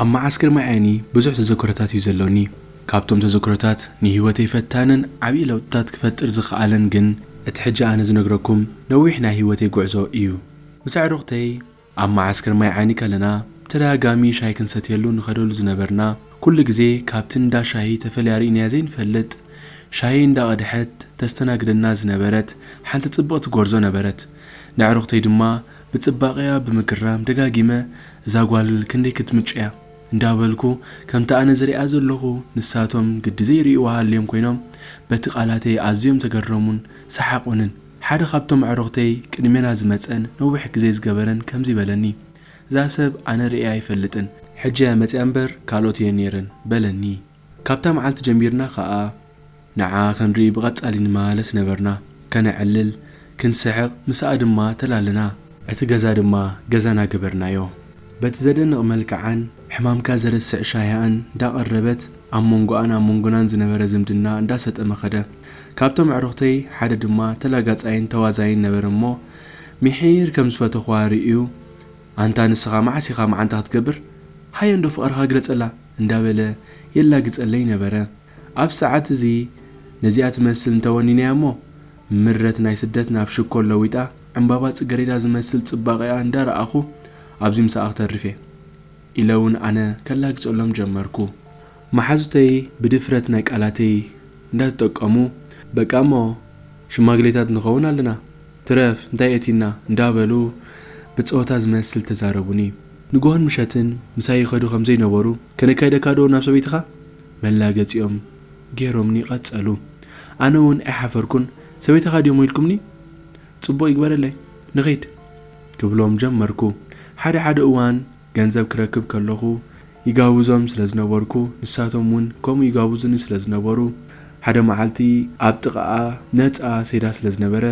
ኣብ መዓስከር ማይ ዓይኒ ብዙሕ ተዘክሮታት እዩ ዘሎኒ። ካብቶም ተዘክሮታት ንህይወተይ ፈታንን ዓብዪ ለውጥታት ክፈጥር ዝኸኣለን ግን እቲ ሕጂ ኣነ ዝነግረኩም ነዊሕ ናይ ህይወተይ ጉዕዞ እዩ። ምስ ኣዕሩኽተይ ኣብ መዓስከር ማይ ዓይኒ ከለና ተደጋጋሚ ሻሂ ክንሰትየሉ ንኸደሉ ዝነበርና፣ ኩሉ ግዜ ካብቲ እንዳ ሻሂ ተፈልያ ርኢናያ ዘይንፈልጥ ሻሂ እንዳቐድሐት ተስተናግደና ዝነበረት ሓንቲ ጽብቕቲ ጎርዞ ነበረት። ንኣዕሩኽተይ ድማ ብጽባቐያ ብምግራም ደጋጊመ፣ "እዛ ጓል ክንደይ ክትምቹ እያ?" እንዳበልኩ፣ ከምቲ ኣነ ዝሪኣ ዘለኹ ንሳቶም ግዲ ዘይርእይዋ ሃልዮም ኮይኖም፣ በቲ ቃላተይ ኣዝዮም ተገረሙን ሰሓቑንን። ሓደ ካብቶም ኣዕሩኽተይ ቅድሜና ዝመጸን ነዊሕ ግዜ ዝገበረን ከምዚ በለኒ፣ "እዛ ሰብ ኣነ ርእያ ኣይፈልጥን፣ ሕጂ እያ መጺኣ እምበር ካልኦት እየን ነይረን" በለኒ። ካብታ መዓልቲ ጀሚርና ኸኣ ንዓ ክንርኢ ብቐጻሊ ንመላለስ ነበርና። ከነዕልል፣ ክንስሕቕ፣ ምስኣ ድማ ተላልና። እቲ ገዛ ድማ ገዛና ገበርናዮ። በቲ ዘደንቕ መልክዓን ሕማምካ ዘረስዕ ሻሂኣን እንዳቐረበት፣ ኣብ መንጎኣን ኣብ መንጎናን ዝነበረ ዝምድና እንዳሰጠመ ኸደ። ካብቶም ኣዕሩኽተይ ሓደ ድማ ተላጋጻይን ተዋዛይን ነበረ እሞ፣ ምሒር ከም ዝፈተኹዋ ርእዩ፣ "ኣንታ ንስኻ መዓስ ኢኻ መዓንታ ክትገብር? ሃየ እንዶ ፍቕርኻ ግለጸላ!" እንዳበለ የላግጸለይ ነበረ። ኣብ ሰዓት እዚ ነዚኣ ትመስል እንተወኒነያ እሞ፣ ምረት ናይ ስደት ናብ ሽኮር ለዊጣ፣ ዕምባባ ጽገሬዳ ዝመስል ጽባቐኣ እንዳረኣኹ፣ "ኣብዚ ምሳኣ ክተርፍ እየ" ኢለ እውን ኣነ ከላግጸሎም ጀመርኩ። መሓዙተይ ብድፍረት ናይ ቃላተይ እንዳተጠቀሙ፣ "በቃ እሞ ሽማግሌታት ንኸውን ኣለና፣ ትረፍ፣ እንታይ የእቲና?" እንዳበሉ ብጸወታ ዝመስል ተዛረቡኒ። ንግሆን ምሸትን ምሳይ ይኸዱ ከም ዘይነበሩ፣ "ከነካይደካ ዶ ናብ ሰበይትኻ?" መላገጺኦም ገይሮምኒ ቀጸሉ። ኣነ እውን ኣይሓፈርኩን፣ "ሰበይትኻ ድዮም ኢልኩምኒ? ጽቡቕ ይግበረለይ፣ ንኺድ" ክብሎም ጀመርኩ። ሓደ ሓደ እዋን ገንዘብ ክረክብ ከለኹ ይጋብዞም ስለ ዝነበርኩ፣ ንሳቶም እውን ከምኡ ይጋብዙኒ ስለ ዝነበሩ፣ ሓደ መዓልቲ ኣብ ጥቓኣ ነጻ ሴዳ ስለ ዝነበረ፣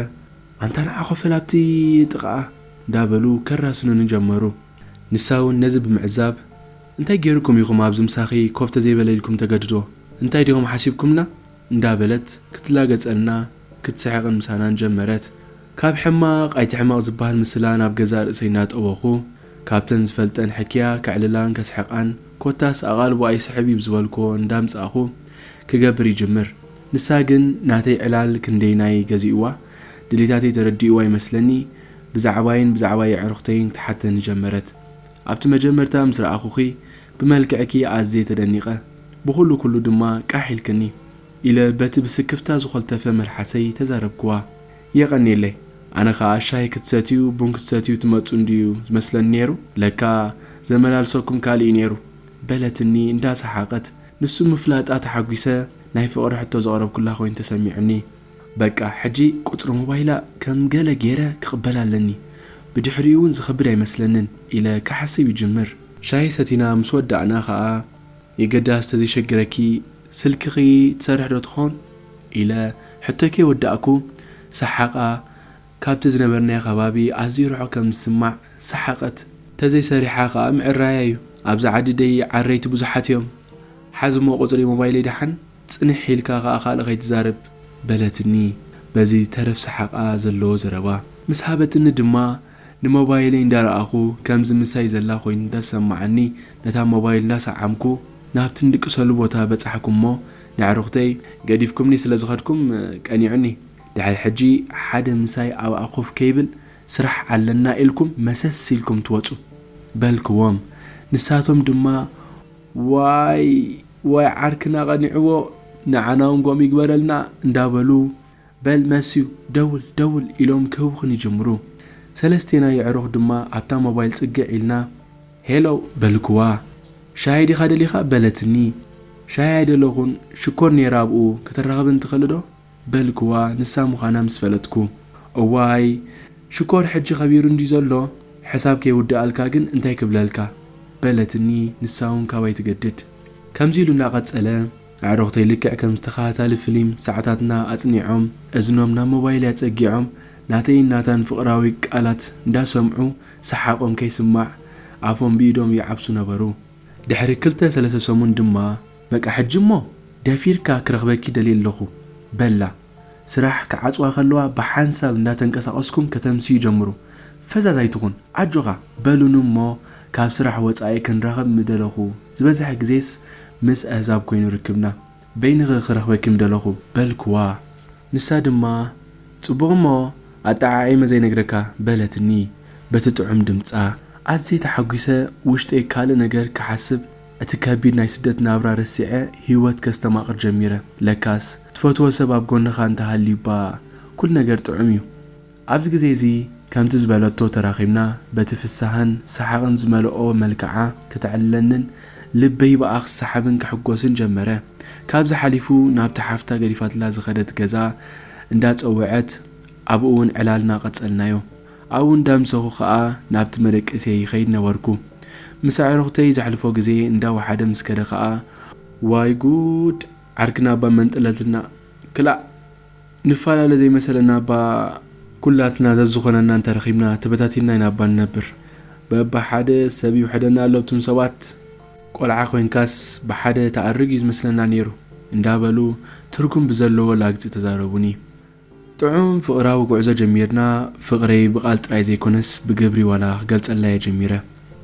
"ኣንታ ንዓ ኮፈል ኣብቲ ጥቓኣ" እንዳበሉ ከራስኑኒ ጀመሩ። ንሳ እውን ነዚ ብምዕዛብ፣ "እንታይ ገይርኩም ኢኹም ኣብዚ ምሳኺ ኮፍ ተዘይበለ ኢልኩም ተገድዶ? እንታይ ዲኹም ሓሲብኩምና?" እንዳበለት ክትላገጸልና ክትስሕቕን ምሳናን ጀመረት። ካብ ሕማቕ ኣይትሕመቕ ዝበሃል ምስላ ናብ ገዛእ ርእሰይ እናጠወኹ፣ ካብተን ዝፈልጠን ሕክያ ከዕልላን ከስሕቓን፣ ኮታስ ኣቓልቦ ኣይስሕብ እዩ ዝበልክዎ እንዳምጻእኹ ክገብር ይጅምር። ንሳ ግን ናተይ ዕላል ክንደይናይ ገዚእዋ፣ ድሌታተይ ተረዲእዋ ይመስለኒ፣ ብዛዕባይን ብዛዕባ የዕሩኽተይን ክትሓተኒ ጀመረት። "ኣብቲ መጀመርታ ምስ ረኣኹኺ ብመልክዕኪ ኣዝየ ተደኒቐ፣ ብኹሉ ኩሉ ድማ ቃሕ ኢልክኒ" ኢለ በቲ ብስክፍታ ዝኾልተፈ መልሓሰይ ተዛረብክዋ። "የቐንየለይ፣ ኣነ ኸኣ ሻሂ ክትሰትዩ ቡን ክትሰትዩ ትመጹ እንድዩ ዝመስለኒ ነይሩ፣ ለካ ዘመላልሰኩም ካልእ እዩ ነይሩ" በለትኒ እንዳሰሓቐት። ንሱ ምፍላጣ ተሓጒሰ ናይ ፍቕሪ ሕቶ ዘቕረብኩላ ኮይኑ ተሰሚዑኒ። በቃ፣ ሕጂ ቁጽሪ ሞባይላ ከም ገለ ገይረ ክቕበላ ኣለኒ። ብድሕሪኡ እውን ዝኸብድ ኣይመስለንን ኢለ ክሓስብ ይጅምር። ሻሂ ሰቲና ምስ ወዳእና ኸኣ፣ "የገዳስ ተዘይሸግረኪ ስልክኺ ትሰርሕ ዶ ትኾን?" ኢለ ሕቶይ ከይወዳእኩ ሰሓቓ ካብቲ ዝነበርናዮ ከባቢ ኣዝዩ ርሑቕ ከም ዝስማዕ ሰሓቐት። "ተዘይሰሪሓ ኸኣ ምዕራያ እዩ። ኣብዚ ዓዲ ደይ ዓረይቲ ብዙሓት እዮም። ሓዝሞ ቁጽሪ ሞባይለይ ደሓን፣ ጽንሕ ኢልካ ኸኣ ካልእ ከይትዛረብ" በለትኒ፣ በዚ ተረፍ ሰሓቓ ዘለዎ ዘረባ። ምስ ሃበትኒ ድማ ንሞባይለይ እንዳረኣኹ፣ ከምዚ ምሳይ ዘላ ኮይኑ እንዳተሰማዓኒ፣ ነታ ሞባይል እንዳሰዓምኩ ናብቲ ንድቅሰሉ ቦታ በጻሕኩ እሞ፣ ንኣዕሩኽተይ፣ "ገዲፍኩምኒ ስለ ዝኸድኩም ቀኒዑኒ። ድሕሪ ሕጂ ሓደ ምሳይ ኣብኣ ኮፍ ከይብል፣ ስራሕ ኣለና ኢልኩም መሰስ ኢልኩም ትወጹ" በልክዎም። ንሳቶም ድማ፣ "ዋይ፣ ዋይ ዓርክና ቀኒዕዎ፣ ንዓና እውን ከምኡ ይግበረልና" እንዳበሉ፣ "በል መስዩ፣ ደውል፣ ደውል" ኢሎም ክህውኹን ይጅምሩ። ሰለስቴና የዕሩኽ ድማ ኣብታ ሞባይል ጽግዕ ኢልና፣ "ሄሎ" በልክዋ። "ሻሂ ዲኻ ደሊኻ?" በለትኒ። "ሻሂ ኣይደለኹን፣ ሽኮር ነይራ ኣብኡ፣ ከተራኽብን ትኽእሊ ዶ?" በልክዋ፣ ንሳ ምዃና ምስ ፈለጥኩ። "እዋይ፣ ሽኮር ሕጂ ከቢሩ እንድዩ ዘሎ፣ ሕሳብ ከይውድኣልካ ግን እንታይ ክብለልካ?" በለትኒ፣ ንሳ እውን ካባይ ትገድድ። ከምዚ ኢሉ እናቐጸለ፣ ኣዕሩኽተይ ልክዕ ከም ተኸታታሊ ፍሊም ሰዓታትና ኣጽኒዖም፣ እዝኖም ናብ ሞባይል ኣጸጊዖም፣ ናተይን ናታን ፍቕራዊ ቃላት እንዳሰምዑ፣ ሰሓቖም ከይስማዕ ኣፎም ብኢዶም ይዓብሱ ነበሩ። ድሕሪ ክልተ ሰለስተ ሰሙን ድማ፣ "በቃ ሕጂ እሞ ደፊርካ ክረኽበኪ ደልየ ኣለኹ" በላ። ስራሕ ክዓጽዋ ከለዋ ብሓንሳብ እንዳተንቀሳቐስኩም ከተምስዩ ጀምሩ። "ፈዛዝ ኣይትኹን፣ ኣጆኻ" በሉኒ እሞ ካብ ስራሕ ወጻኢ ክንራኸብ ምደለኹ። ዝበዝሐ ግዜስ ምስ ኣህዛብ ኮይኑ ርክብና። በይንኺ ክረኽበኪ ምደለኹ በልክዋ። ንሳ ድማ፣ ጽቡቕ እሞ ኣጠዓዒመ ዘይነግረካ፣ በለትኒ በቲ ጥዑም ድምጻ። ኣዝየ ተሓጒሰ፣ ውሽጠይ ካልእ ነገር ክሓስብ፣ እቲ ከቢድ ናይ ስደት ናብራ ረሲዐ ህይወት ከስተማቕር ጀሚረ። ለካስ ትፈትዎ ሰብ ኣብ ጎንኻ እንተሃልዩባ ኩሉ ነገር ጥዑም እዩ። ኣብዚ ግዜ እዚ ከምቲ ዝበለቶ ተራኺብና፣ በቲ ፍሳሃን ሰሓቕን ዝመልኦ መልክዓ ከተዕልለንን ልበይ ብኣ ክሰሓብን ክሕጎስን ጀመረ። ካብዚ ሓሊፉ ናብቲ ሓፍታ ገዲፋትላ ዝኸደት ገዛ እንዳጸወዐት ኣብኡ እውን ዕላልና ቀጸልናዮ። ኣብኡ እንዳምሰኹ ኸኣ ናብቲ መደቀስየይ ይኸይድ ነበርኩ። ምስ ኣዕሩኽተይ ዘሕልፎ ግዜ እንዳወሓደ ምስ ከደ ኸኣ፣ ዋይ ጉድ! ዓርክና እባ መንጠለልና። ክላእ! ንፈላለ ዘይመሰለና እባ ኩላትና ዘዝኾነና እንተረኺብና ተበታቲንና ኢና እባ ንነብር። በባ ሓደ ሰብ ይውሕደና ኣሎ ብቶም ሰባት። ቆልዓ ኮይንካስ ብሓደ ትኣርግ እዩ ዝመስለና ነይሩ እንዳበሉ ትርጉም ብዘለዎ ላግጺ ተዛረቡኒ። ጥዑም ፍቕራዊ ጉዕዞ ጀሚርና። ፍቕረይ ብቓል ጥራይ ዘይኮነስ ብግብሪ ዋላ ክገልጸላ እየ ጀሚረ።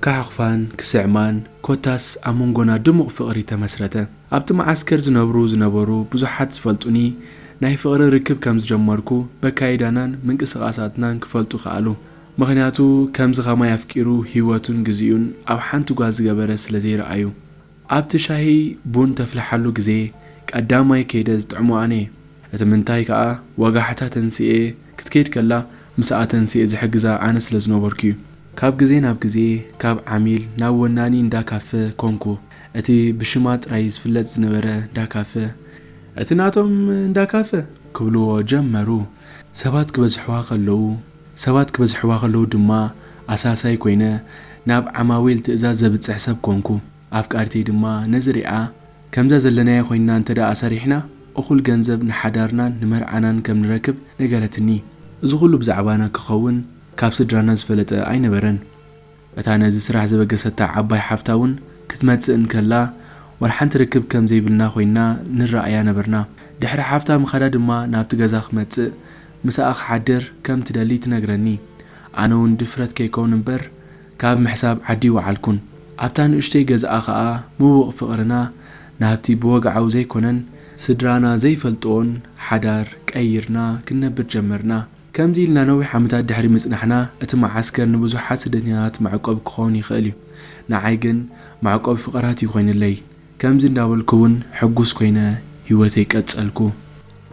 ክሓቑፋን ክስዕማን፣ ኮታስ ኣብ መንጎና ድሙቕ ፍቕሪ ተመስረተ። ኣብቲ መዓስከር ዝነብሩ ዝነበሩ ብዙሓት ዝፈልጡኒ፣ ናይ ፍቕሪ ርክብ ከም ዝጀመርኩ በካይዳናን ምንቅስቓሳትናን ክፈልጡ ከኣሉ። ምኽንያቱ ከምዚ ኸማይ ኣፍቂሩ ህይወቱን ግዜኡን ኣብ ሓንቲ ጓል ዝገበረ ስለ ዘይረኣዩ። ኣብቲ ሻሂ ቡን ተፍልሓሉ ግዜ ቀዳማይ ከይደ ዝጥዕሞ ኣነ እየ። እቲ ምንታይ ከኣ ዋጋሕታ ተንስኤ ክትከይድ ከላ ምስኣ ተንስኤ ዝሕግዛ ኣነ ስለ ዝነበርኩ እዩ። ካብ ግዜ ናብ ግዜ ካብ ዓሚል ናብ ወናኒ እንዳ ካፈ ኮንኩ። እቲ ብሽማ ጥራይ ዝፍለጥ ዝነበረ እንዳ ካፈ፣ እቲ ናቶም እንዳ ካፈ ክብልዎ ጀመሩ። ሰባት ክበዝሕዋ ከለዉ፣ ሰባት ክበዝሕዋ ከለዉ ድማ ኣሳሳይ ኮይነ ናብ ዓማዊል ትእዛዝ ዘብጽሕ ሰብ ኮንኩ። ኣፍቃሪተይ ድማ ነዚ ሪኣ፣ ከምዛ ዘለናዮ ኮይንና እንተ ደኣ ሰሪሕና፣ እኹል ገንዘብ ንሓዳርናን ንመርዓናን ከም ንረክብ ነገረትኒ። እዚ ኹሉ ብዛዕባና ክኸውን ካብ ስድራና ዝፈለጠ ኣይነበረን። እታ ነዚ ስራሕ ዘበገሰታ ዓባይ ሓፍታ እውን ክትመጽእ እንከላ፣ ዋላ ሓንቲ ርክብ ከም ዘይብልና ኮይንና ንረኣያ ነበርና። ድሕሪ ሓፍታ ምኻዳ ድማ ናብቲ ገዛ ክመጽእ፣ ምስኣ ክሓድር ከም ትደሊ ትነግረኒ። ኣነ እውን ድፍረት ከይከውን እምበር፣ ካብ ምሕሳብ ዓዲ ይወዓልኩን። ኣብታ ንእሽተይ ገዛኣ ኸኣ ምዉቕ ፍቕርና ናብቲ ብወግዓዊ ዘይኮነን ስድራና ዘይፈልጥዎን ሓዳር ቀይርና ክንነብር ጀመርና። ከምዚ ኢልና ነዊሕ ዓመታት ድሕሪ ምጽናሕና፣ እቲ መዓስከር ንብዙሓት ስደተኛታት መዕቆቢ ክኸውን ይኽእል እዩ። ንዓይ ግን መዕቆቢ ፍቕራት እዩ ኮይንለይ። ከምዚ እንዳበልኩ እውን ሕጉስ ኮይነ ህይወተይ ቀጸልኩ።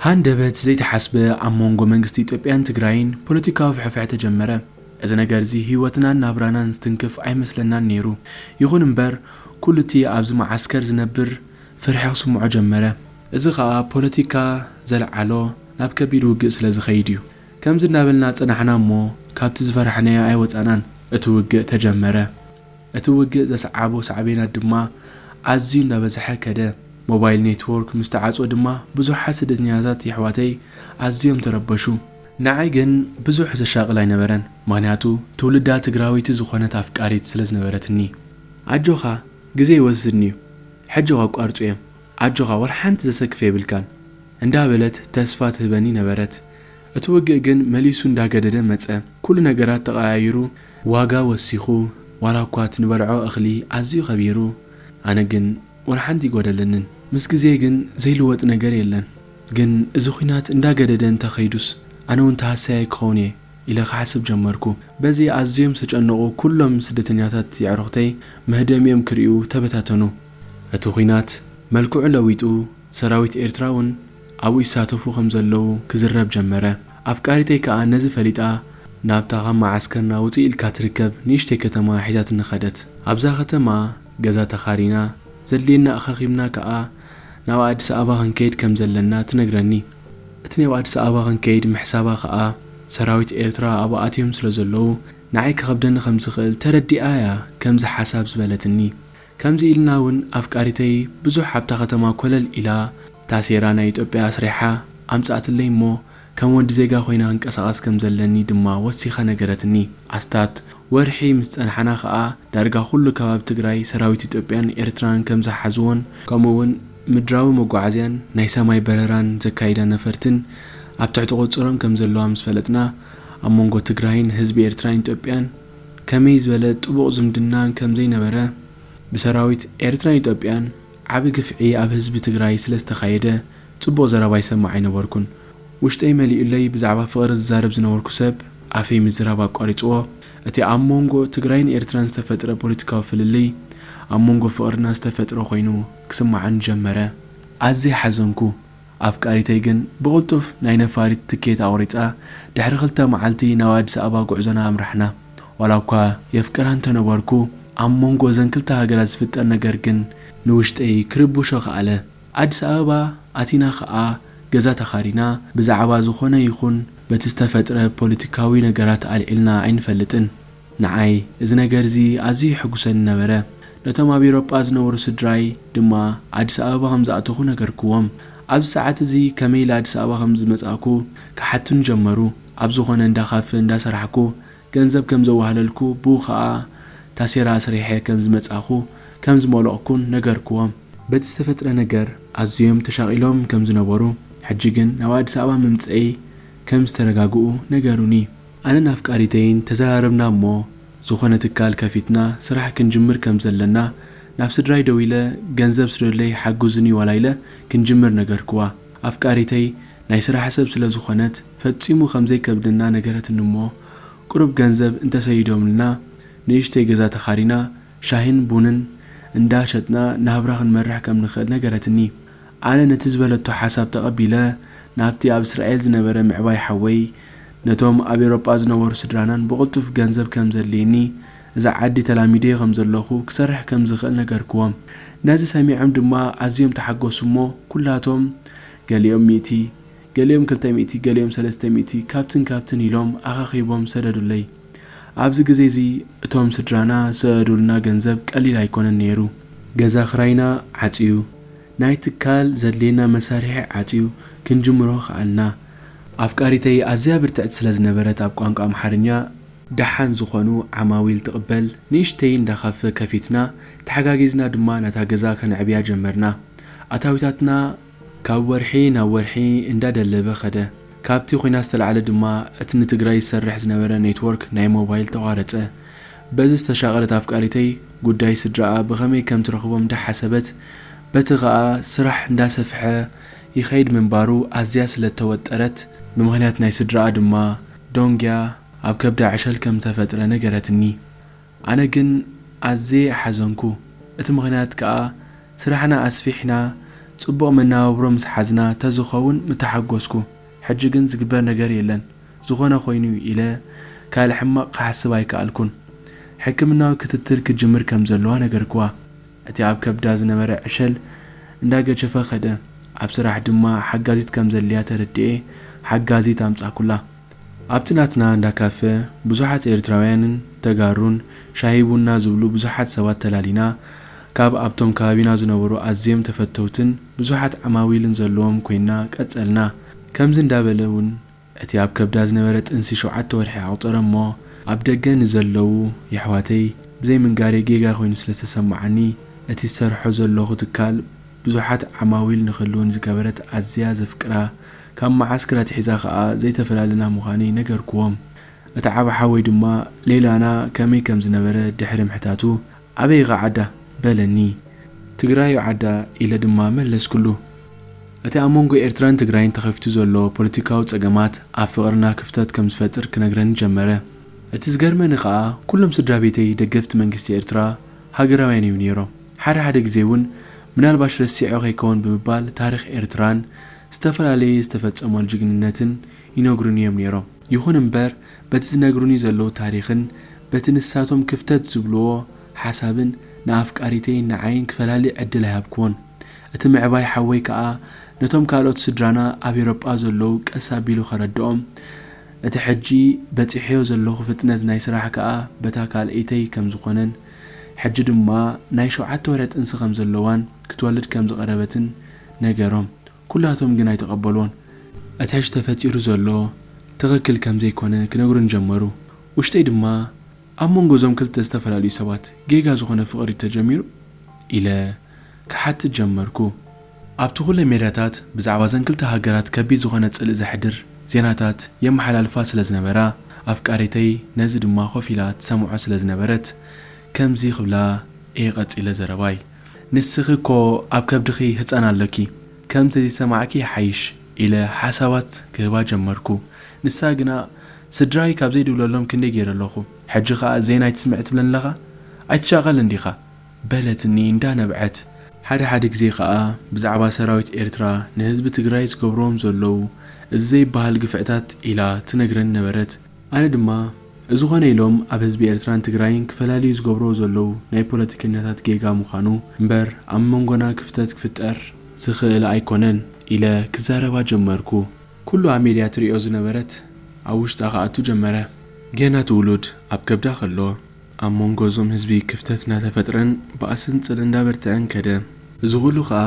ሃንደበት ዘይተሓስበ ኣብ መንጎ መንግስቲ ኢትዮጵያን ትግራይን ፖለቲካዊ ፍሕፍሕ ተጀመረ። እዚ ነገር እዚ ህይወትናን ናብራናን ዝትንክፍ ኣይመስለናን ነይሩ። ይኹን እምበር፣ ኩሉ እቲ ኣብዚ መዓስከር ዝነብር ፍርሒ ክስምዖ ጀመረ። እዚ ኸኣ ፖለቲካ ዘልዓሎ ናብ ከቢድ ውግእ ስለ ዝኸይድ እዩ። ከምዚ እናበልና ጸናሕና እሞ፣ ካብቲ ዝፈራሕናዮ ኣይወጻናን። እቲ ውግእ ተጀመረ። እቲ ውግእ ዘስዓቦ ሳዕቤናት ድማ ኣዝዩ እንዳበዝሐ ከደ። ሞባይል ኔትዎርክ ምስ ተዓጽወ ድማ ብዙሓት ስደተኛታት የሕዋተይ ኣዝዮም ተረበሹ። ንዓይ ግን ብዙሕ ዘሻቕል ኣይነበረን፣ ምኽንያቱ ትውልዳ ትግራወይቲ ዝኾነት ኣፍቃሪት ስለ ዝነበረትኒ። ኣጆኻ፣ ግዜ ይወስድን እዩ፣ ሕጂ ከቋርጹ እዮም፣ ኣጆኻ፣ ወላ ሓንቲ ዘሰክፍ የብልካን እንዳበለት ተስፋ ትህበኒ ነበረት። እቲ ውግእ ግን መሊሱ እንዳገደደ መጸ። ኩሉ ነገራት ተቐያይሩ፣ ዋጋ ወሲኹ፣ ዋላ እኳ እቲ ንበልዖ እኽሊ ኣዝዩ ከቢሩ፣ ኣነ ግን ወላ ሓንቲ ኣይጎደለንን። ምስ ግዜ ግን ዘይልወጥ ነገር የለን። ግን እዚ ኹናት እንዳገደደ እንተኸይዱስ ኣነ እውን ተሃሳያይ ክኸውን እየ ኢለ ክሓስብ ጀመርኩ። በዚ ኣዝዮም ዝተጨነቑ ኩሎም ስደተኛታት የዕሩኽተይ መህደሚኦም ክርእዩ ተበታተኑ። እቲ ኹናት መልክዑ ለዊጡ ሰራዊት ኤርትራ እውን ኣብኡ ይሳተፉ ከም ዘለዉ ክዝረብ ጀመረ። ኣፍቃሪተይ ከኣ ነዚ ፈሊጣ ናብታ ካብ መዓስከርና ውጽእ ኢልካ ትርከብ ንእሽተይ ከተማ ሒዛትኒ ከደት። ኣብዛ ከተማ ገዛ ተኻሪና ዘድልየና ኣኻኺብና ከኣ ናብ ኣዲስ ኣበባ ክንከይድ ከም ዘለና ትነግረኒ። እቲ ናብ ኣዲስ ኣበባ ክንከይድ ምሕሳባ ከኣ ሰራዊት ኤርትራ ኣብኡ ኣትዮም ስለ ዘለዉ ንዓይ ክኸብደኒ ከም ዝኽእል ተረዲኣ እያ ከምዚ ሓሳብ ዝበለትኒ። ከምዚ ኢልና እውን ኣፍቃሪተይ ብዙሕ ኣብታ ከተማ ኮለል ኢላ፣ ታሴራ ናይ ኢትዮጵያ ኣስሪሓ ኣምጻእትለይ እሞ፣ ከም ወዲ ዜጋ ኮይነ ክንቀሳቐስ ከም ዘለኒ ድማ ወሲኻ ነገረትኒ። ኣስታት ወርሒ ምስ ጸናሕና ኸኣ፣ ዳርጋ ኩሉ ከባቢ ትግራይ ሰራዊት ኢትዮጵያን ኤርትራን ከም ዝሓዝዎን፣ ከምኡ እውን ምድራዊ መጓዓዝያን ናይ ሰማይ በረራን ዘካይዳ ነፈርትን ኣብ ትሕቲ ቁጽሮም ከም ዘለዋ ምስ ፈለጥና፣ ኣብ መንጎ ትግራይን ህዝቢ ኤርትራን ኢትዮጵያን ከመይ ዝበለ ጥቡቕ ዝምድናን ከም ዘይነበረ፣ ብሰራዊት ኤርትራን ኢትዮጵያን ዓቢ ግፍዒ ኣብ ህዝቢ ትግራይ ስለ ዝተኻየደ፣ ጽቡቕ ዘረባ ይሰምዕ ኣይነበርኩን። ውሽጠይ መሊኡለይ ብዛዕባ ፍቕሪ ዝዛረብ ዝነበርኩ ሰብ፣ ኣፈይ ምዝራብ ኣቋሪጽዎ። እቲ ኣብ መንጎ ትግራይን ኤርትራን ዝተፈጥረ ፖለቲካዊ ፍልልይ፣ ኣብ መንጎ ፍቕርና ዝተፈጥረ ኮይኑ ክስምዓኒ ጀመረ። ኣዝየ ሓዘንኩ። ኣፍቃሪተይ ግን ብቕልጡፍ ናይ ነፋሪት ትኬት ኣቑሪጻ፣ ድሕሪ ክልተ መዓልቲ ናብ ኣዲስ ኣበባ ጉዕዞና ኣምራሕና። ዋላ እኳ የፍቅራ እንተነበርኩ፣ ኣብ መንጎ እዘን ክልተ ሃገራት ዝፍጠር ነገር ግን ንውሽጠይ ክርብሾ ከኣለ። ኣዲስ ኣበባ ኣቲና ኸኣ ገዛ ተኻሪና፣ ብዛዕባ ዝኾነ ይኹን በቲ ዝተፈጥረ ፖለቲካዊ ነገራት ኣልዒልና ኣይንፈልጥን። ንዓይ እዚ ነገር እዚ ኣዝዩ የሐጉሰኒ ነበረ። ነቶም ኣብ ኤውሮጳ ዝነበሩ ስድራይ ድማ ኣዲስ ኣበባ ከም ዝኣተኹ ነገርክዎም። ኣብዚ ሰዓት እዚ ከመይ ኢለ ኣዲስ ኣበባ ከም ዝመጻእኩ ክሓቱኒ ጀመሩ። ኣብ ዝኾነ እንዳ ካፈ እንዳሰራሕኩ ገንዘብ ከም ዘዋህለልኩ፣ ብኡ ኸኣ ታሴራ ኣስሪሐ ከም ዝመጻኹ ከም ዝመለቕኩን ነገርክዎም። በቲ ዝተፈጥረ ነገር ኣዝዮም ተሻቒሎም ከም ዝነበሩ፣ ሕጂ ግን ናብ ኣዲስ ኣበባ ምምጸይ ከም ዝተረጋግኡ ነገሩኒ። ኣነን ኣፍቃሪተይን ተዘራረብና እሞ፣ ዝኾነ ትካል ከፊትና ስራሕ ክንጅምር ከም ዘለና፣ ናብ ስድራይ ደዊለ ገንዘብ ስደዱለይ ሓግዙኒ ዋላ ኢለ ክንጅምር ነገርክዋ። ኣፍቃሪተይ ናይ ስራሕ ሰብ ስለ ዝኾነት ፈጺሙ ከም ዘይከብደና ነገረትኒ እሞ፣ ቁሩብ ገንዘብ እንተሰይዶምልና ንእሽተይ ገዛ ተኻሪና ሻሂን ቡንን እንዳ ሸጥና ናብራ ክንመርሕ ከም ንኽእል ነገረትኒ። ኣነ ነቲ ዝበለቶ ሓሳብ ተቐቢለ ናብቲ ኣብ እስራኤል ዝነበረ ምዕባይ ሓወይ፣ ነቶም ኣብ ኤውሮጳ ዝነበሩ ስድራናን ብቕልጡፍ ገንዘብ ከም ዘድልየኒ፣ እዛ ዓዲ ተላሚደዮ ከም ዘለኹ ክሰርሕ ከም ዝኽእል ነገርክዎም። ነዚ ሰሚዖም ድማ ኣዝዮም ተሓጎሱ እሞ ኩላቶም ገሊኦም ሚእቲ፣ ገሊኦም ክልተ ሚእቲ፣ ገሊኦም ሰለስተ ሚእቲ ካብትን ካብትን ኢሎም ኣኻኺቦም ሰደዱለይ። ኣብዚ ግዜ እዚ እቶም ስድራና ዝሰደዱልና ገንዘብ ቀሊል ኣይኮነን ነይሩ። ገዛ ክራይና ዓጽዩ፣ ናይ ትካል ዘድልየና መሳርሒ ዓጽዩ ክንጅምሮ ከኣልና። ኣፍቃሪተይ ኣዝያ ብርትዕቲ ስለ ዝነበረት ኣብ ቋንቋ ኣምሓርኛ ደሓን ዝኾኑ ዓማዊል ትቕበል ንእሽተይ እንዳ ካፈ ከፊትና፣ ተሓጋጊዝና ድማ ነታ ገዛ ከነዕብያ ጀመርና። ኣታዊታትና ካብ ወርሒ ናብ ወርሒ እንዳደለበ ኸደ። ካብቲ ኹናት ዝተላዕለ ድማ እቲ ንትግራይ ዝሰርሕ ዝነበረ ኔትወርክ ናይ ሞባይል ተቋረጸ። በዚ ዝተሻቐለት ኣፍቃሪተይ ጉዳይ ስድራኣ ብኸመይ ከም ትረኽቦም እንዳሓሰበት፣ በቲ ኸኣ ስራሕ እንዳሰፍሐ ይኸይድ ምንባሩ ኣዝያ ስለ እተወጠረት፣ ብምኽንያት ናይ ስድራኣ ድማ ዶንግያ ኣብ ከብዳ ዕሸል ከም ዝተፈጥረ ነገረትኒ። ኣነ ግን ኣዝየ ሓዘንኩ። እቲ ምኽንያት ከኣ ስራሕና ኣስፊሕና ጽቡቕ መነባብሮ ምስ ሓዝና ተዝኸውን ምተሓጎስኩ። ሕጂ ግን ዝግበር ነገር የለን። ዝኾነ ኮይኑ ኢለ ካልእ ሕማቕ ክሓስብ ኣይከኣልኩን። ሕክምናዊ ክትትል ክጅምር ከም ዘለዋ ነገርክዋ። እቲ ኣብ ከብዳ ዝነበረ ዕሸል እንዳገጀፈ ከደ። ኣብ ስራሕ ድማ ሓጋዚት ከም ዘድልያ ተረዲኤ ሓጋዚት ኣምጻኩላ። ኣብቲ ናትና እንዳ ካፈ ብዙሓት ኤርትራውያንን ተጋሩን ሻሂ ቡና ዝብሉ ብዙሓት ሰባት ተላሊና፣ ካብ ኣብቶም ከባቢና ዝነበሩ ኣዝዮም ተፈተውትን ብዙሓት ዓማዊልን ዘለዎም ኮይንና ቀጸልና። ከምዚ እንዳበለ እውን እቲ ኣብ ከብዳ ዝነበረ ጥንሲ ሸውዓተ ወርሒ ኣቑጸረ እሞ፣ ኣብ ደገ ንዘለዉ የሕዋተይ ብዘይ ምንጋረይ ጌጋ ኮይኑ ስለ ዝተሰማዓኒ፣ እቲ ዝሰርሖ ዘለኹ ትካል ብዙሓት ዓማዊል ንክህልውን ዝገበረት ኣዝያ ዘፍቅራ፣ ካብ መዓስከር ኣትሒዛ ኸኣ ዘይተፈላለና ምዃነይ ነገርክዎም። እቲ ዓቢ ሓወይ ድማ ሌላና ከመይ ከም ዝነበረ ድሕሪ ምሕታቱ፣ ኣበይ ኢኻ ዓዳ? በለኒ። ትግራይ ዓዳ ኢለ ድማ መለስኩሉ። እቲ ኣብ መንጎ ኤርትራን ትግራይን ተኸፊቱ ዘሎ ፖለቲካዊ ጸገማት ኣብ ፍቕርና ክፍተት ከም ዝፈጥር ክነግረኒ ጀመረ። እቲ ዝገርመኒ ኸኣ ኩሎም ስድራ ቤተይ ደገፍቲ መንግስቲ ኤርትራ ሃገራውያን እዮም ነይሮም። ሓደ ሓደ ግዜ እውን ምናልባሽ ረሲዖ ከይከውን ብምባል ታሪኽ ኤርትራን ዝተፈላለየ ዝተፈጸመሉ ጅግንነትን ይነግሩኒ እዮም ነይሮም። ይኹን እምበር በቲ ዝነግሩኒ ዘለዉ ታሪኽን በቲ ንሳቶም ክፍተት ዝብልዎ ሓሳብን ንኣፍቃሪተይን ንዓይን ክፈላሊ ዕድል ኣይሃብክዎን። እቲ ምዕባይ ሓወይ ከኣ ነቶም ካልኦት ስድራና ኣብ ኤውሮጳ ዘለዉ ቀስ ኣቢሉ ከረድኦም፣ እቲ ሕጂ በጺሐዮ ዘለኹ ፍጥነት ናይ ስራሕ ከኣ በታ ካልኣይተይ ከም ዝኾነን፣ ሕጂ ድማ ናይ ሸውዓተ ወርሒ ጥንሲ ከም ዘለዋን ክትወልድ ከም ዝቐረበትን ነገሮም። ኩላቶም ግን ኣይተቐበልዎን። እቲ ሕጂ ተፈጢሩ ዘሎ ትኽክል ከም ዘይኮነ ክነግሩኒ ጀመሩ። ውሽጠይ ድማ ኣብ መንጎ እዞም ክልተ ዝተፈላለዩ ሰባት ጌጋ ዝኾነ ፍቕሪ ተጀሚሩ ኢለ ክሓትት ጀመርኩ። ኣብቲ ኩለ ሜድያታት ብዛዕባ እዘን ክልተ ሃገራት ከቢድ ዝኾነ ጽልኢ ዘሕድር ዜናታት የመሓላልፋ ስለ ዝነበራ፣ ኣፍቃሪተይ ነዚ ድማ ኮፍ ኢላ ትሰምዖ ስለ ዝነበረት፣ ከምዚ ክብላ እየ ቀጺለ ዘረባይ። ንስኺ እኮ ኣብ ከብድኺ ህጻን ኣሎኪ። ከምቲ ዝሰማዕኪ ይሓይሽ፣ ኢለ ሓሳባት ክህባ ጀመርኩ። ንሳ ግና፣ ስድራይ ካብ ዘይድውለሎም ክንደይ ገይረ ኣለኹ። ሕጂ ኸኣ ዜና ኣይትስምዕ ትብለኒ ኣለኻ? ኣይትሻቐል እንዲኻ፣ በለትኒ እንዳነብዐት። ሓደ ሓደ ግዜ ኸኣ ብዛዕባ ሰራዊት ኤርትራ ንህዝቢ ትግራይ ዝገብርዎም ዘለዉ እዚ ዘይበሃል ግፍዕታት ኢላ ትነግረኒ ነበረት። ኣነ ድማ፣ እዚ ኾነ ኢሎም ኣብ ህዝቢ ኤርትራን ትግራይን ክፈላልዩ ዝገብርዎ ዘለዉ ናይ ፖለቲከኛታት ጌጋ ምዃኑ እምበር፣ ኣብ መንጎና ክፍተት ክፍጠር ዝኽእል ኣይኮነን ኢለ ክዛረባ ጀመርኩ። ኩሉ ኣብ ሜድያ ትሪኦ ዝነበረት ኣብ ውሽጣ ክኣቱ ጀመረ። ጌና እቲ ውሉድ ኣብ ከብዳ ከሎ፣ ኣብ መንጎ እዞም ህዝቢ ክፍተት እናተፈጥረን ባእስን ጽልእ እንዳበርትዐን ከደ። እዚ ኩሉ ኸኣ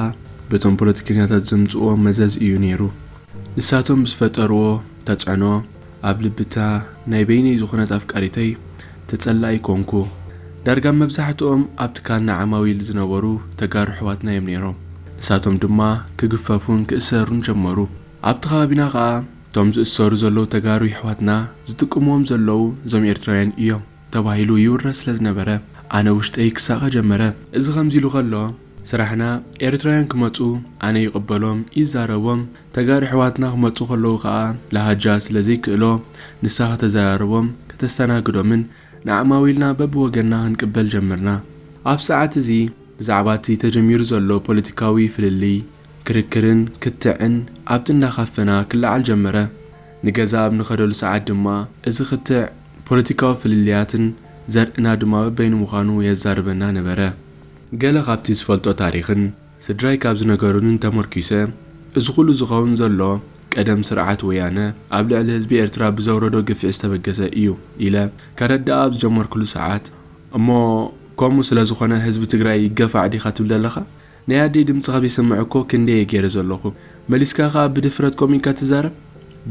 በቶም ፖለቲከኛታት ዘምጽእዎ መዘዝ እዩ ነይሩ። ንሳቶም ብዝፈጠርዎ ተጽዕኖ ኣብ ልብታ ናይ በይነይ ዝኾነት ኣፍቃሪተይ ተጸላኢ ኮንኩ። ዳርጋ መብዛሕትኦም ኣብ ትካልና ዓማዊል ዝነበሩ ተጋሩ ኣሕዋትና እዮም ነይሮም። ንሳቶም ድማ ክግፈፉን ክእሰሩን ጀመሩ። ኣብቲ ከባቢና ኸኣ እቶም ዝእሰሩ ዘለዉ ተጋሩ ኣሕዋትና ዝጥቅምዎም ዘለዉ እዞም ኤርትራውያን እዮም ተባሂሉ ይውረ ስለ ዝነበረ፣ ኣነ ውሽጠይ ክሳቐ ጀመረ። እዚ ከምዚ ኢሉ ከሎ፣ ስራሕና ኤርትራውያን ክመጹ ኣነ ይቕበሎም፣ ይዛረቦም። ተጋሩ ኣሕዋትና ክመጹ ከለዉ ኸኣ ለሃጃ ስለ ዘይክእሎ፣ ንሳ ከተዘራርቦም፣ ከተስተናግዶምን ንዓማዊልና በብወገንና ክንቅበል ጀመርና። ኣብ ሰዓት እዚ ብዛዕባ እቲ ተጀሚሩ ዘሎ ፖለቲካዊ ፍልልይ፣ ክርክርን ክትዕን ኣብቲ እንዳ ካፈና ክለዓል ጀመረ። ንገዛ ኣብ ንኸደሉ ሰዓት ድማ እዚ ክትዕ፣ ፖለቲካዊ ፍልልያትን ዘርእና ድማ በበይኑ ምዃኑ የዛርበና ነበረ። ገለ ካብቲ ዝፈልጦ ታሪኽን ስድራይ ካብ ዝነገሩንን ተመርኲሰ፣ እዚ ኩሉ ዝኸውን ዘሎ ቀደም ስርዓት ወያነ ኣብ ልዕሊ ህዝቢ ኤርትራ ብዘውረዶ ግፍዒ ዝተበገሰ እዩ ኢለ ከረድኣ ኣብ ዝጀመርኩሉ ሰዓት፣ እሞ ከምኡ ስለ ዝኾነ ህዝቢ ትግራይ ይገፋዕ ዲኻ ትብል ዘለኻ? ናይ ኣደይ ድምጺ ካብ ይሰምዕ እኮ ክንደይ እየ ገይረ ዘለኹ። መሊስካ ከኣ ብድፍረት ከምኡ ኢልካ ትዛረብ?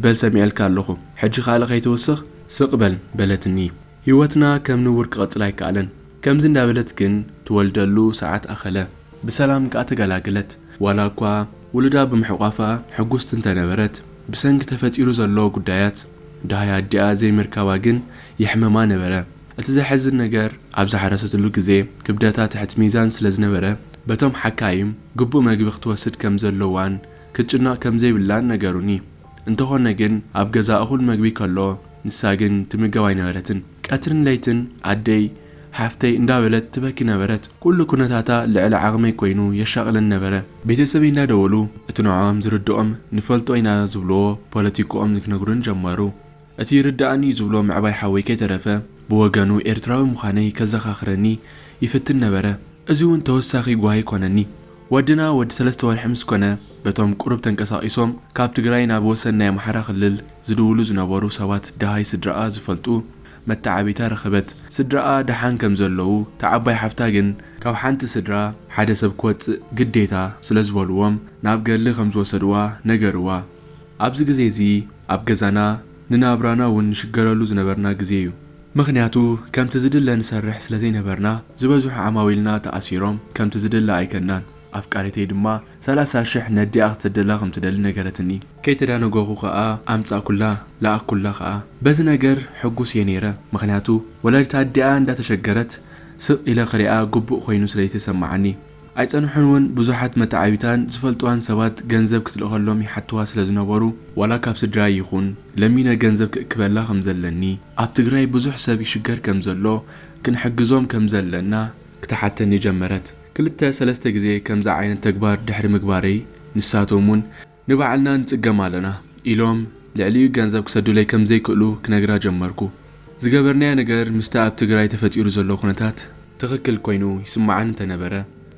በል ሰሚዐልካ ኣለኹ። ሕጂ ከኣ ከይትውስኽ ስቕ በል በለትኒ። ህይወትና ከም ንቡር ክቕጽል ኣይከኣለን። ከምዚ እንዳበለት ግን ትወልደሉ ሰዓት ኣኸለ። ብሰላም ከኣ ተገላገለት። ዋላ እኳ ውሉዳ ብምሕቋፋ ሕጉስቲ እንተነበረት፣ ብሰንኪ ተፈጢሩ ዘሎ ጉዳያት ደሃይ ኣዲኣ ዘይምርካባ ግን የሕመማ ነበረ። እቲ ዘሕዝን ነገር፣ ኣብ ዝሓረሰትሉ ግዜ ክብደታ ትሕቲ ሚዛን ስለ ዝነበረ፣ በቶም ሓካይም ግቡእ መግቢ ክትወስድ ከም ዘለዋን ክትጭነቕ ከም ዘይብላን ነገሩኒ። እንተኾነ ግን፣ ኣብ ገዛ እኹል መግቢ ከሎ፣ ንሳ ግን ትምገብ ኣይነበረትን። ቀትርን ለይትን ኣደይ፣ ሓፍተይ እንዳበለት ትበኪ ነበረት። ኩሉ ኩነታታ ልዕሊ ዓቕመይ ኮይኑ የሻቕለኒ ነበረ። ቤተሰበይ እንዳደወሉ፣ እቲ ንዕኦም ዝርድኦም ንፈልጦ ኢና ዝብልዎ ፖለቲክኦም ክነግሩኒ ጀመሩ። እቲ ይርድኣኒ እዩ ዝብሎ ምዕባይ ሓወይ ከይተረፈ፣ ብወገኑ ኤርትራዊ ምዃነይ ከዘኻኽረኒ ይፍትን ነበረ። እዚ እውን ተወሳኺ ጓሂ ኮነኒ። ወድና ወዲ ሰለስተ ወርሒ ምስ ኮነ፣ በቶም ቁሩብ ተንቀሳቒሶም ካብ ትግራይ ናብ ወሰን ናይ ኣምሓራ ክልል ዝድውሉ ዝነበሩ ሰባት ደሃይ ስድራኣ ዝፈልጡ መተዓቢታ ረኸበት። ስድራኣ ደሓን ከም ዘለዉ፣ እታ ዓባይ ሓፍታ ግን ካብ ሓንቲ ስድራ ሓደ ሰብ ክወጽእ ግዴታ ስለ ዝበልዎም፣ ናብ ገድሊ ከም ዝወሰድዋ ነገርዋ። ኣብዚ ግዜ እዚ ኣብ ገዛና ንናብራና እውን ንሽገረሉ ዝነበርና ግዜ እዩ። ምኽንያቱ፣ ከምቲ ዝድለ ንሰርሕ ስለ ዘይነበርና፣ ዝበዝሑ ዓማዊልና ተኣሲሮም፣ ከምቲ ዝድለ ኣይከድናን። ኣፍቃሪተይ ድማ ሰላሳ ሽሕ ነዲኣ ክትሰደላ ከም ትደሊ ነገረትኒ። ከይተዳነገኹ ከኣ ኣምጻእኩላ፣ ለኣኩላ ከኣ። በዚ ነገር ሕጉስ እየ ነይረ፣ ምኽንያቱ ወላዲት ኣዲኣ እንዳተሸገረት ስቕ ኢለ ክሪኣ ግቡእ ኮይኑ ስለ ዝተሰማዓኒ። ኣይጸንሑን እውን ብዙሓት መተዓቢታን ዝፈልጥዋን ሰባት ገንዘብ ክትልእኸሎም ይሓትዋ ስለ ዝነበሩ፣ ዋላ ካብ ስድራይ ይኹን ለሚነ ገንዘብ ክእክበላ ከም ዘለኒ፣ ኣብ ትግራይ ብዙሕ ሰብ ይሽገር ከም ዘሎ፣ ክንሕግዞም ከም ዘለና ክትሓተኒ ጀመረት። ክልተ ሰለስተ ግዜ ከምዚ ዓይነት ተግባር ድሕሪ ምግባረይ፣ ንሳቶም እውን ንባዕልና ንጽገም ኣለና ኢሎም ልዕሊኡ ገንዘብ ክሰዱለይ ከም ዘይክእሉ ክነግራ ጀመርኩ። ዝገበርናዮ ነገር ምስቲ ኣብ ትግራይ ተፈጢሩ ዘሎ ኩነታት ትኽክል ኮይኑ ይስምዓኒ እንተነበረ፣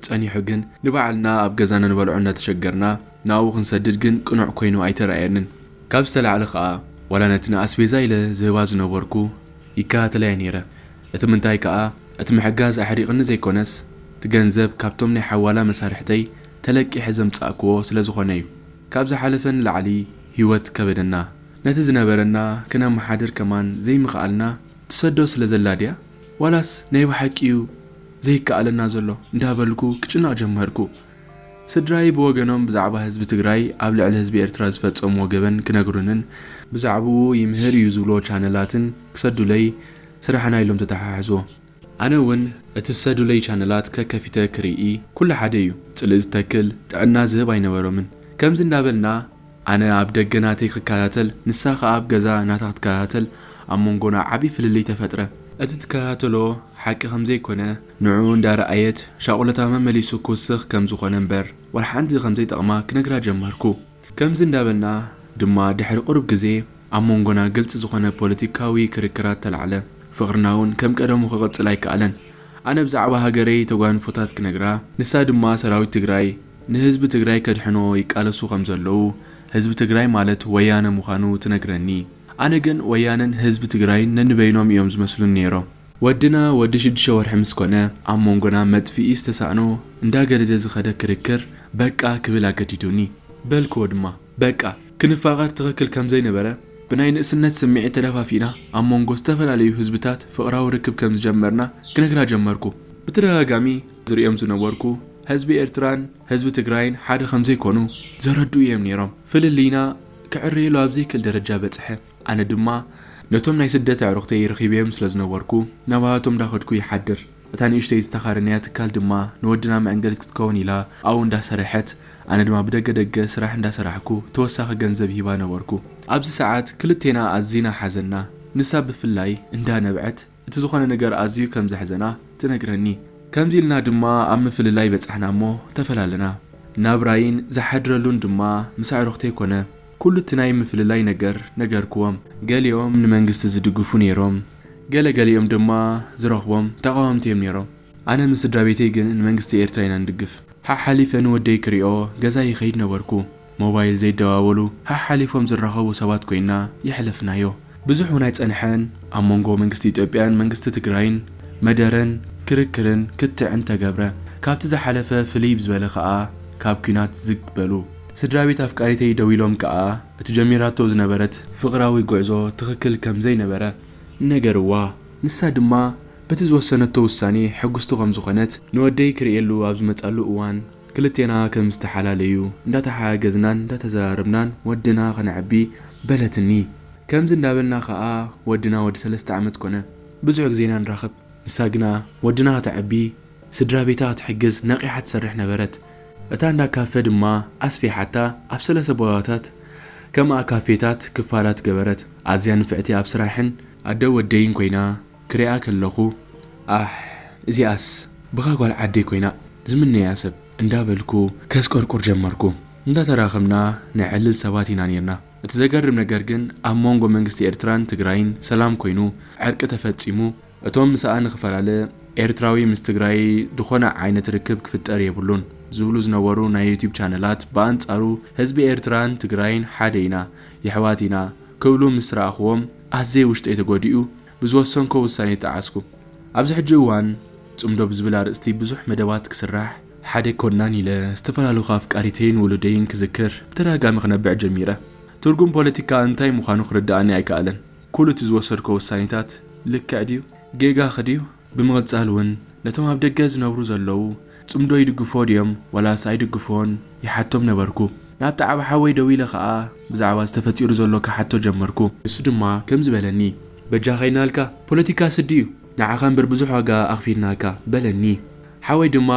ጸኒሑ ግን ንባዕልና ኣብ ገዛና ንበልዖ እንዳተሸገርና ናብኡ ክንሰድድ ግን ቅኑዕ ኮይኑ ኣይተራእየንን። ካብ ዝተላዕለ ከኣ ዋላ ነቲ ንኣስቤዛ ኢለ ዝህባ ዝነበርኩ ይከታተላ እየ ነይረ። እቲ ምንታይ ከኣ እቲ ምሕጋዝ ኣሕሪቕኒ ዘይኮነስ፣ እቲ ገንዘብ ካብቶም ናይ ሓዋላ መሳርሕተይ ተለቂሐ ዘምጻእክዎ ስለ ዝኾነ እዩ። ካብ ዝሓለፈ ንላዕሊ ህይወት ከበደና። ነቲ ዝነበረና ክነመሓድር ከማን ዘይምኽኣልና ትሰዶ ስለ ዘላ ድያ? ዋላስ ናይ ብሓቂ እዩ ዘይከኣለና ዘሎ? እንዳበልኩ ክጭነቕ ጀመርኩ። ስድራይ ብወገኖም ብዛዕባ ህዝቢ ትግራይ ኣብ ልዕሊ ህዝቢ ኤርትራ ዝፈጸምዎ ገበን ክነግሩንን ብዛዕባኡ ይምህር እዩ ዝብሎ ቻነላትን ክሰዱለይ ስራሕና ኢሎም ተተሓሕዝዎ። ኣነ እውን እቲ ዝሰዱለይ ቻነላት ከከፊተ ክርኢ ኩሉ ሓደ እዩ። ጽልኢ ዝተክል ጥዕና ዝህብ ኣይነበሮምን። ከምዚ እንዳበልና ኣነ ኣብ ደገ ናተይ ክከታተል፣ ንሳ ከኣ ኣብ ገዛ ናታ ክትከታተል፣ ኣብ መንጎና ዓቢ ፍልልይ ተፈጥረ። እቲ ትከታተሎ ሓቂ ከም ዘይኮነ ንዕኡ እንዳረኣየት ሻቕሎታ መመሊሱ ክውስኽ ከም ዝኾነ እምበር ዋላ ሓንቲ ከም ዘይጠቕማ ክነግራ ጀመርኩ። ከምዚ እንዳበልና ድማ ድሕሪ ቁሩብ ግዜ ኣብ መንጎና ግልጺ ዝኾነ ፖለቲካዊ ክርክራት ተላዕለ። ፍቕርና እውን ከም ቀደሙ ክቕጽል ኣይከኣለን። ኣነ ብዛዕባ ሃገረይ ተጓንፎታት ክነግራ፣ ንሳ ድማ ሰራዊት ትግራይ ንህዝቢ ትግራይ ከድሕኖ ይቃለሱ ከም ዘለዉ፣ ህዝቢ ትግራይ ማለት ወያነ ምዃኑ ትነግረኒ። ኣነ ግን ወያነን ህዝቢ ትግራይን ነንበይኖም እዮም ዝመስሉኒ ነይሮም። ወድና ወዲ ሽዱሽተ ወርሒ ምስ ኮነ ኣብ መንጎና መጥፍኢ ዝተሳእኖ እንዳገደደ ዝኸደ ክርክር በቃ ክብል ኣገዲዱኒ። በልክዎ ድማ በቃ ክንፋቐር ትኽክል ከም ዘይነበረ ብናይ ንእስነት ስምዒት ተደፋፊእና ኣብ መንጎ ዝተፈላለዩ ህዝብታት ፍቕራዊ ርክብ ከም ዝጀመርና ክነግራ ጀመርኩ። ብተደጋጋሚ ዝርእዮም ዝነበርኩ ህዝቢ ኤርትራን ህዝቢ ትግራይን ሓደ ከም ዘይኮኑ ዘረድኡ እዮም ነይሮም። ፍልልይና ክዕረየሉ ኣብ ዘይክእል ደረጃ በጽሐ። ኣነ ድማ ነቶም ናይ ስደት ኣዕሩኽተይ ረኺበዮም ስለ ዝነበርኩ ናባቶም እንዳኸድኩ ይሓድር። እታ ንእሽተይ ዝተኻረንያ ትካል ድማ ንወድና መዕንገሊት ክትከውን ኢላ ኣብኡ እንዳሰረሐት፣ ኣነ ድማ ብደገ ደገ ስራሕ እንዳሰራሕኩ ተወሳኺ ገንዘብ ይህባ ነበርኩ። ኣብዚ ሰዓት ክልቴና ኣዚና ሓዘና። ንሳ ብፍላይ እንዳነብዐት እቲ ዝኾነ ነገር ኣዝዩ ከም ዘሕዘና ትነግረኒ። ከምዚ ኢልና ድማ ኣብ ምፍልላይ በጻሕና እሞ ተፈላለና። ናብራይን ዝሓድረሉን ድማ ምስ ኣዕሩኽተይ ኮነ። ኩሉ እቲ ናይ ምፍልላይ ነገር ነገርክዎም። ገሊኦም ንመንግስቲ ዝድግፉ ነይሮም፣ ገለ ገሊኦም ድማ ዝረኽቦም ተቓወምቲ እዮም ነይሮም። ኣነ ምስ ስድራ ቤተይ ግን ንመንግስቲ ኤርትራ ኢና ንድግፍ። ሓሓሊፈ ንወደይ ክሪኦ ገዛ ይኸይድ ነበርኩ። ሞባይል ዘይደዋወሉ ሓሓሊፎም ዝራኸቡ ሰባት ኮይና የሕለፍናዮ። ብዙሕ እውን ኣይጸንሐን ኣብ መንጎ መንግስቲ ኢትዮጵያን መንግስቲ ትግራይን መደረን ክርክርን ክትዕን ተገብረ። ካብቲ ዝሓለፈ ፍልይ ብዝበለ ከኣ ካብ ኲናት ዝግ በሉ። ስድራ ቤት ኣፍቃሪተይ ደዊሎም ከኣ እቲ ጀሚራቶ ዝነበረት ፍቕራዊ ጉዕዞ ትኽክል ከም ዘይነበረ ነገርዋ። ንሳ ድማ በቲ ዝወሰነቶ ውሳኔ ሕጉስቲ ከም ዝኾነት፣ ንወደይ ክርእየሉ ኣብ ዝመጻሉ እዋን ክልቴና ከም ዝተሓላለዩ እንዳተሓጋገዝናን እንዳተዘራረብናን ወድና ከነዕቢ በለትኒ። ከምዚ እንዳበልና ከኣ ወድና ወዲ ሰለስተ ዓመት ኮነ። ብዙሕ ግዜ ኢና ንራኸብ። ንሳ ግና ወድና ከተዕቢ፣ ስድራ ቤታ ክትሕግዝ ነቒሓ ትሰርሕ ነበረት። እታ እንዳ ካፈ ድማ ኣስፊሓታ ኣብ ሰለስተ ቦታታት ከምኣ ካፌታት ክፋላት ገበረት። ኣዝያ ንፍዕቲ ኣብ ስራሕን ኣደ ወደይን ኮይና ክሪኣ ከለኹ፣ ኣሕ፣ እዚኣስ ብኻ ጓል ዓደይ ኮይና ዝምነያ ሰብ እንዳበልኩ ከስቆርቁር ጀመርኩ። እንዳተራኸብና ነዕልል ሰባት ኢና ኔርና። እቲ ዘገርም ነገር ግን ኣብ መንጎ መንግስቲ ኤርትራን ትግራይን ሰላም ኮይኑ፣ ዕርቂ ተፈጺሙ፣ እቶም ምስኣ ንኽፈላለ ኤርትራዊ ምስ ትግራይ ዝኾነ ዓይነት ርክብ ክፍጠር የብሉን ዝብሉ ዝነበሩ ናይ ዩቲዩብ ቻነላት ብኣንጻሩ ህዝቢ ኤርትራን ትግራይን ሓደ ኢና፣ የሕዋት ኢና ክብሉ ምስ ረኣኽዎም ኣዝየ ውሽጠይ ተጎዲኡ ብዝወሰንኮ ውሳኔ ጠዓስኩ። ኣብዚ ሕጂ እዋን ጽምዶ ብዝብል ኣርእስቲ ብዙሕ መደባት ክስራሕ ሓደ ኮናን ኢለ ዝተፈላለዩ ኣፍቃሪተይን ውሉደይን ክዝክር ብተደጋጋሚ ክነብዕ ጀሚረ። ትርጉም ፖለቲካ እንታይ ምዃኑ ክርድኣኒ ኣይከኣለን። ኩሉ እቲ ዝወሰድኮ ውሳኔታት ልክዕ ድዩ? ጌጋኸ ድዩ? ብምቕጻል እውን ነቶም ኣብ ደገ ዝነብሩ ዘለዉ ጽምዶ ይድግፍዎ ድዮም ዋላስ ኣይድግፍዎን ይሓቶም ነበርኩ። ናብቲ ዓቢ ሓወይ ደዊለ ኸኣ ብዛዕባ ዝተፈጢሩ ዘሎ ክሓቶ ጀመርኩ። ንሱ ድማ ከምዚ በለኒ፣ በጃኻ ኢልናልካ፣ ፖለቲካ ስዲ እዩ። ንዓኻ እምበር ብዙሕ ዋጋ ኣኽፊልናካ በለኒ። ሓወይ ድማ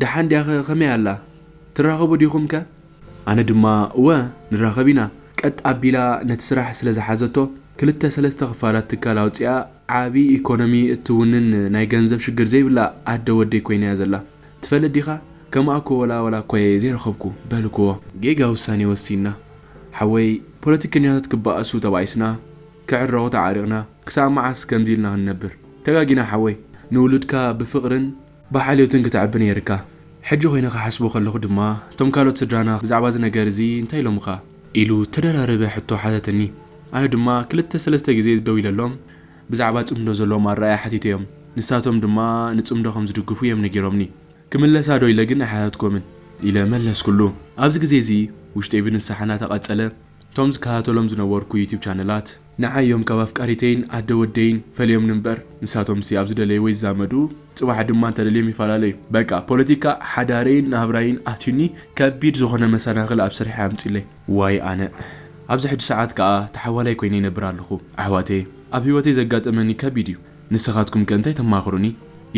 ደሓን ድያኸ ከመይ ኣላ? ትራኸቡ ዲኹምከ? ኣነ ድማ እወ ንራኸብ ኢና። ቀጥ ኣቢላ ነቲ ስራሕ ስለ ዝሓዘቶ ክልተ ሰለስተ ክፋላት ትካል ኣውጺኣ ዓቢ ኢኮኖሚ እትውንን ናይ ገንዘብ ሽግር ዘይብላ ኣደ ወደይ ኮይና እያ ዘላ። ትፈልጥ ዲኻ? ከምኣ እኮ ወላ ወላ እኮ እየ ዘይረኸብኩ በልክዎ። ጌጋ ውሳኔ ወሲንና። ሓወይ ፖለቲከኛታት ክበኣሱ ተባኢስና፣ ክዕረቑ ተዓሪቕና። ክሳብ መዓስ ከምዚ ኢልና ክንነብር? ተጋጊና ሓወይ። ንውሉድካ ብፍቕርን ብሓልዮትን ክተዕቢ ነይርካ። ሕጂ ኮይነ ክሓስቦ ከለኹ ድማ እቶም ካልኦት ስድራና ብዛዕባ እዚ ነገር እዚ እንታይ ኢሎምኻ? ኢሉ ተደራረበ ሕቶ ሓተተኒ። ኣነ ድማ ክልተ ሰለስተ ግዜ ደዊለሎም ብዛዕባ ጽምዶ ዘለዎም ኣረኣእያ ሓቲተዮም። ንሳቶም ድማ ንጽምዶ ከም ዝድግፉ እዮም ነጊሮምኒ። ክምለሳ ዶ ኢለ ግን ኣይሓተትኩዎምን ኢለ መለስኩሉ። ኣብዚ ግዜ እዚ ውሽጠይ ብንስሓ እናተቓጸለ እቶም ዝከታተሎም ዝነበርኩ ዩቲዩብ ቻነላት ንዓይ እዮም ካብ ኣፍቃሪተይን ኣደ ወደይን ፈልዮምኒ እምበር፣ ንሳቶምሲ ኣብ ዝደለይዎ ይዛመዱ፣ ጽባሕ ድማ እንተደልዮም ይፈላለዩ። በቃ፣ ፖለቲካ ሓዳረይን ናብራይን ኣትዩኒ፣ ከቢድ ዝኾነ መሰናኽል ኣብ ስርሐይ ኣምጺኡለይ። ዋይ ኣነ። ኣብዚ ሕጂ ሰዓት ከኣ ተሓዋላይ ኮይነ ይነብር ኣለኹ። ኣሕዋተየ፣ ኣብ ህይወተይ ዘጋጠመኒ ከቢድ እዩ። ንስኻትኩም ከ እንታይ ተማኽሩኒ?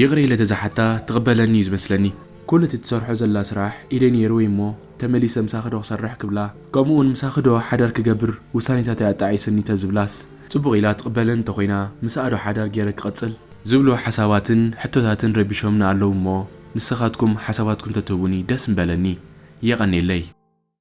ይቕረ ኢለ ተዝሓታ ትቕበለኒ እዩ ዝመስለኒ። ኩሉ እቲ ትሰርሖ ዘላ ስራሕ ኢደይ ነይርዎ እሞ ተመሊሰ ምሳኺ ዶ ክሰርሕ ክብላ፣ ከምኡ እውን ምሳኺ ዶ ሓዳር ክገብር ውሳኔታተይ ኣጣዒስኒ ተዝብላስ፣ ጽቡቕ ኢላ ትቕበለኒ እንተኾይና፣ ምስኣ ዶ ሓዳር ገይረ ክቕጽል? ዝብሉ ሓሳባትን ሕቶታትን ረቢሾምኒ ኣለዉ እሞ፣ ንስኻትኩም ሓሳባትኩም ተትህቡኒ ደስ ምበለኒ። የቐንየለይ።